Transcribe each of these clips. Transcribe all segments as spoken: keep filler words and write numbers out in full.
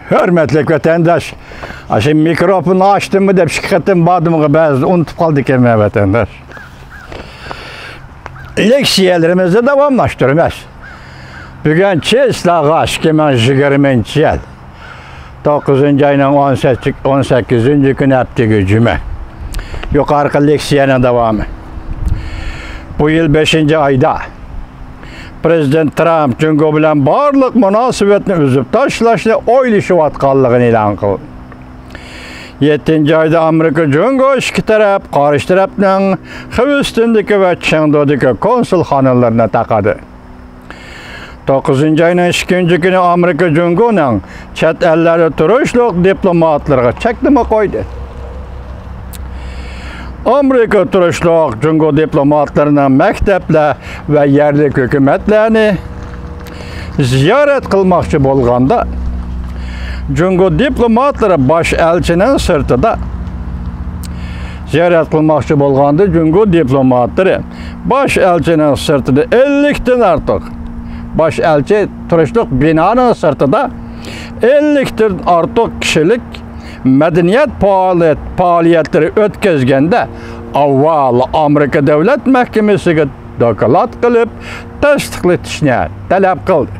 ھۆرمەتلىك ۋەتەنداش، ئاشۇ مىكروفوننى ئاچتىممۇ دەپ ئىككى قېتىم باردىمغۇ، بەزىدە ئۇنتۇپ قالىدىكەنمەن ۋەتەنداش. لېكسىيەلىرىمىزنى داۋاملاشتۇرىمىز. بۈگۈن چىسلاغا ئىككى مىڭ يىگىرمىنچى يىل توققۇزىنچى ئاينىڭ ئون سەككىز، ئون سەككىزىنچى كۈنى، ھەپتىگە جۈمە. يۇقىرىقى لېكسىيەنىڭ داۋامى. بۇ يىل بەشىنچى ئايدا پرېزىدېنت ترامپ جۇڭگو بىلەن بارلىق مۇناسىۋەتنى ئۈزۈپ تاشلاشنى ئويلىشىۋاتقانلىقىنى ئېلان قىلدى. يەتتىنچى ئايدا ئامېرىكا جۇڭگو ئىككى تەرەپ قارشى تەرەپنىڭ خىۋستىندىكى ۋە چېڭدۇدىكى كونسۇلخانىلىرىنى تاقىدى. توققۇزىنچى ئاينىڭ ئىككىنچى كۈنى ئامېرىكا جۇڭگونىڭ چەت ئەللەردە تۇرۇشلۇق دىپلوماتلىرىغا چەكلىمە قويدى. ئامېرىكا تۇرۇشلۇق جۇڭگو دىپلوماتلىرىنىڭ مەكتەپلەر ۋە يەرلىك ھۆكۈمەتلەرنى زىيارەت قىلماقچى بولغاندا، جۇڭگو دىپلوماتلىرى باش ئەلچىنىڭ سىرتىدا، زىيارەت قىلماقچى بولغاندا، جۇڭگو دىپلوماتلىرى باش ئەلچىنىڭ سىرتىدا ئەللىكتىن ئارتۇق، باش ئەلچى تۇرۇشلۇق بىنانىڭ سىرتىدا ئەللىكتىن ئارتۇق كىشىلىك مەدەنىيەت پائالىيەت-، پائالىيەتلىرى ئۆتكۈزگەندە، ئاۋۋال ئامېرىكا دۆلەت مەھكىمىسىگە دوكلات قىلىپ تەستىقلىتىشنى تەلەپ قىلدى.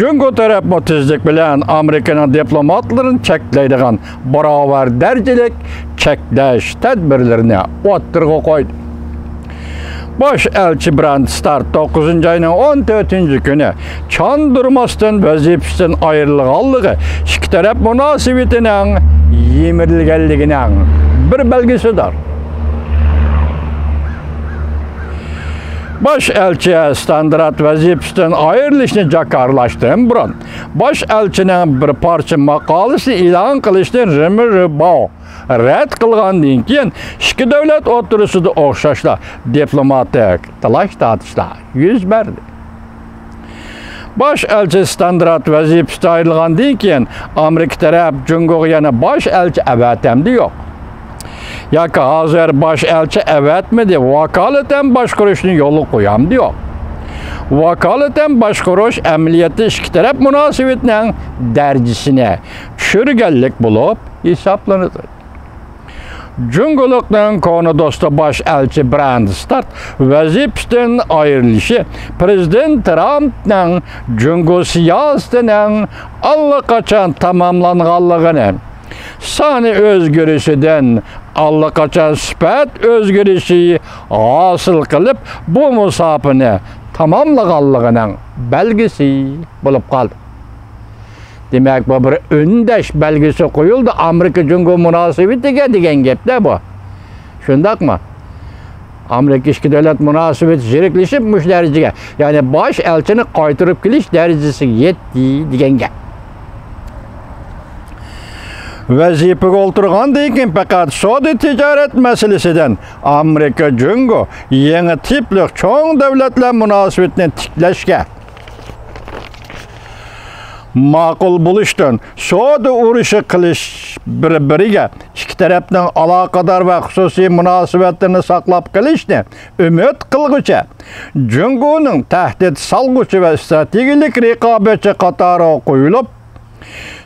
جۇڭگو تەرەپمۇ تېزلىك بىلەن ئامېرىكىنىڭ دىپلوماتلىرىنى چەكلەيدىغان باراۋەر دەرىجىلىك چەكلەش تەدبىرلىرىنى ئوتتۇرىغا قويدى. باش ئەلچى براند ستارت توققۇزىنچى ئاينىڭ ئون تۆتىنچى كۈنى چاندۇرماستىن ۋەزىپىسىدىن ئايرىلغانلىقى ئىككى تەرەپ مۇناسىۋىتىنىڭ يىمىرىلگەنلىكىنىڭ بىر بەلگىسىدۇر. باش ئەلچى ستاندرات ۋەزىپىسىدىن ئايرىلىشنى جاكارلاشتىن بۇرۇن، باش ئەلچىنىڭ بىر پارچە ماقالىسىنى ئېلان قىلىشنى رېمېر باۋ رەت قىلغاندىن كېيىن، ئىككى دۆلەت ئوتتۇرىسىدا ئوخشاشلا دىپلوماتىك تالاش-تارتىشلار يۈز بەردى. باش ئەلچى ستاندرات ۋەزىپىسىدىن ئايرىلغاندىن كېيىن، ئامېرىكا تەرەپ جۇڭگوغا يەنە باش ئەلچى ئەۋەتەمدى يوق، ياكى ھازىر باش ئەلچى ئەۋەتمىدى، ۋاكالىتەن باشقۇرۇشنى يولغا قويامدى يوق. ۋاكالىتەن باشقۇرۇش ئەمەلىيەتتە ئىككى تەرەپ مۇناسىۋىتىنىڭ دەرىجىسىنى چۈشۈرگەنلىك بولۇپ ھېسابلىنىدۇ. جۇڭگولۇقنىڭ كونا دوستى باش ئەلچى براند ستارت ۋەزىپىسىدىن ئايرىلىشى پرېزىدېنت ترامپنىڭ جۇڭگو سىياسىتىنىڭ ئاللىقاچان تاماملانغانلىقىنى، سانى ئۆزگىرىشىدىن ئاللىقاچان سۈپەت ئۆزگىرىشى ھاسىل قىلىپ، بۇ مۇساپىنى تاماملىغانلىقىنىڭ بەلگىسى بولۇپ قالدى. دېمەك، بۇ بىر ئۈندەش بەلگىسى قويۇلدى ئامېرىكا جۇڭگو مۇناسىۋىتىگە دېگەن گەپتە بۇ. شۇنداقمۇ؟ ئامېرىكا ئىككى دۆلەت مۇناسىۋىتى زېرىكلىشىپ مۇشۇ دەرىجىگە، يەنى باش ئەلچىنى قايتۇرۇپ كېلىش دەرىجىسىگە يەتتى دېگەن گەپ. ۋەزىپىگە ئولتۇرغاندىن كېيىن پەقەت سودا تىجارەت مەسىلىسىدىن ئامېرىكا جۇڭگو يېڭى تىپلىق چوڭ دۆلەتلەر مۇناسىۋىتىنى تىكلەشكە ماقۇل بولۇشتىن، سودا ئۇرۇشى قىلىش، بىر-بىرىگە ئىككى تەرەپنىڭ ئالاقىدار ۋە خۇسۇسىي مۇناسىۋەتلىرىنى ساقلاپ قېلىشنى ئۈمىد قىلغۇچە، جۇڭگونىڭ تەھدىت سالغۇچى ۋە ئىستراتېگىيەلىك رىقابەتچى قاتارىغا قويۇلۇپ،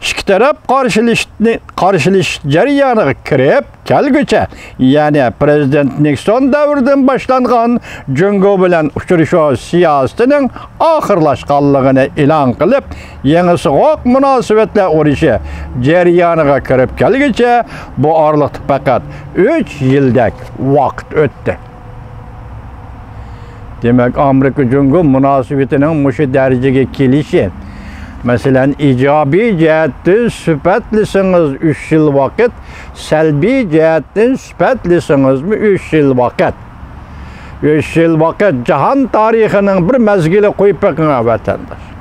ئىككى تەرەپ قارشىلىشىشنى، قارشىلىشىش جەريانىغا كىرىپ كەلگۈچە، يەنى پرېزىدېنت نىكسون دەۋرىدىن باشلانغان جۇڭگو بىلەن ئۇچرىشىش سىياسىتىنىڭ ئاخىرلاشقانلىقىنى ئېلان قىلىپ، يېڭى سوغۇق مۇناسىۋەتلەر ئۇرۇشى جەريانىغا كىرىپ كەلگۈچە، بۇ ئارىلىقتا پەقەت ئۈچ يىلدەك ۋاقىت ئۆتتى. دېمەك، ئامېرىكا جۇڭگو مۇناسىۋىتىنىڭ مۇشۇ دەرىجىگە كېلىشى، مەسىلەن، ئىجابىي جەھەتتىن سۈپەتلىسىڭىز ئۈچ يىل ۋاقىت، سەلبىي جەھەتتىن سۈپەتلىسىڭىزمۇ ئۈچ يىل ۋاقىت. ئۈچ يىل ۋاقىت جاھان تارىخىنىڭ بىر مەزگىلى، قويۇپ بېقىڭ، ۋەتەنداش.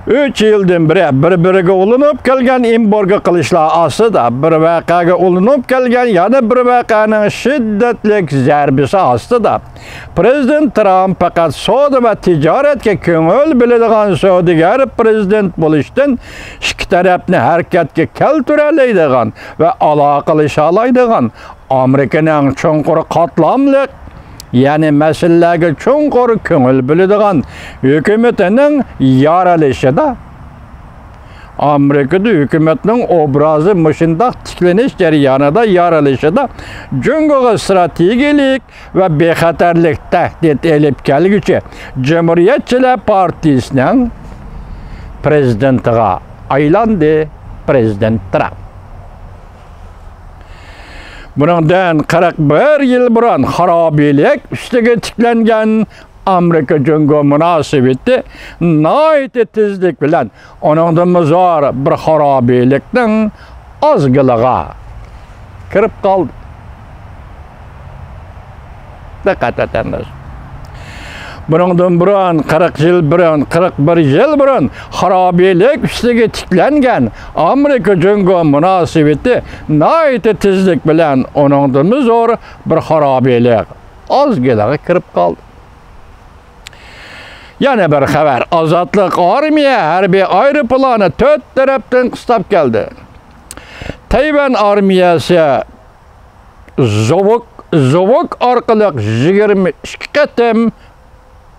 ئۈچ يىلدىن بېرى بىر-بىرىگە ئۇلىنىپ كەلگەن ئېمبارگو قىلىشلار ئاستىدا، بىر ۋەقەگە ئۇلىنىپ كەلگەن يەنە بىر ۋەقەنىڭ شىددەتلىك زەربىسى ئاستىدا، پرېزىدېنت ترامپ پەقەت سودا ۋە تىجارەتكە كۆڭۈل بۆلىدىغان سودىگەر پرېزىدېنت بولۇشتىن، ئىككى تەرەپنى ھەرىكەتكە كەلتۈرەلەيدىغان ۋە ئالاقىلىشالايدىغان ئامېرىكىنىڭ چوڭقۇر قاتلاملىق يەنى مەسىلىلەرگە چوڭقۇر كۆڭۈل بۆلىدىغان ھۆكۈمىتىنىڭ يارىلىشىدا، ئامېرىكىدا ھۆكۈمەتنىڭ ئوبرازى مۇشۇنداق تىكلىنىش جەريانىدا يارىلىشىدا جۇڭگوغا ئىستراتېگىيەلىك ۋە بىخەتەرلىك تەھدىت ئېلىپ كەلگۈچى جۇمھۇرىيەتچىلەر پارتىيىسىنىڭ پرېزىدېنتىغا ئايلاندى، پرېزىدېنت ترامپ. بۇنىڭدىن قىرىق بىر يىل بۇرۇن خارابىلىك ئۈستىگە تىكلەنگەن ئامېرىكا جۇڭگو مۇناسىۋىتى ناھايىتى تېزلىك بىلەن ئۇنىڭدىنمۇ زور بىر خارابىلىكنىڭ ئازگىلىغا كىرىپ قالدى. دىققەت ۋەتەنداش. بۇنىڭدىن بۇرۇن، قىرىق يىل بۇرۇن، قىرىق بىر يىل بۇرۇن خارابىلىك ئۈستىگە تىكلەنگەن ئامېرىكا جۇڭگو مۇناسىۋىتى ناھايىتى تېزلىك بىلەن ئۇنىڭدىنمۇ زور بىر خارابىلىك ئازگىلىغا كىرىپ قالدى. يەنە بىر خەۋەر. ئازادلىق ئارمىيە ھەربىي ئايروپىلانى تۆت تەرەپتىن قىستاپ كەلدى. تەيۋەن ئارمىيەسى زوۋۇك، زوۋۇك ئارقىلىق يىگىرمە ئىككى قېتىم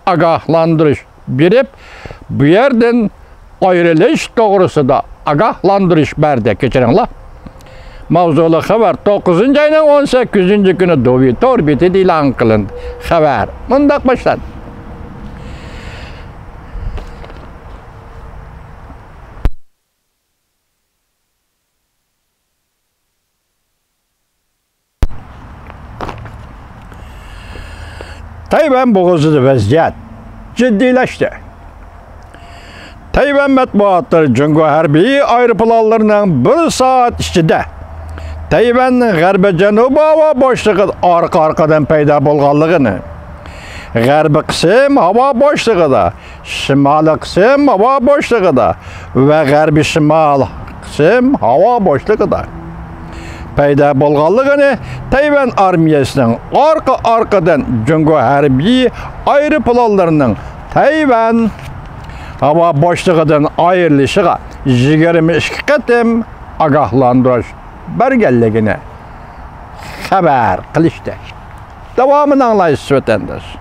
ئاگاھلاندۇرۇش بېرىپ، بۇ يەردىن ئايرىلىش توغرىسىدا ئاگاھلاندۇرۇش بەردى. كەچۈرۈڭلار. ماۋزۇلۇق خەۋەر توققۇزىنچى ئاينىڭ ئون سەككىزىنچى كۈنى دۇۋى تور بېتىدە ئېلان قىلىندى. خەۋەر مۇنداق باشلاندى. تەيۋەن بوغۇزىدا ۋەزىيەت جىددىيلەشتى. تەيۋەن مەتبۇئاتلىرى جۇڭگو ھەربىي ئايروپىلانلىرىنىڭ بىر سائەت ئىچىدە تەيۋەننىڭ غەربىي جەنۇبىي ھاۋا بوشلۇقىدا ئارقا-ئارقىدىن پەيدا بولغانلىقىنى، غەربىي قىسىم ھاۋا بوشلۇقىدا، شىمالىي قىسىم ھاۋا بوشلۇقىدا ۋە غەربىي شىمال قىسىم ھاۋا بوشلۇقىدا پەيدا بولغانلىقىنى، تەيۋەن ئارمىيەسىنىڭ ئارقا-ئارقىدىن جۇڭگو ھەربىي ئايروپىلانلىرىنىڭ تەيۋەن ھاۋا بوشلۇقىدىن ئايرىلىشىغا يىگىرمە ئىككى قېتىم ئاگاھلاندۇرۇش بەرگەنلىكىنى خەۋەر قىلىشتى. داۋامىنى ئاڭلايسىز، ۋەتەنداش.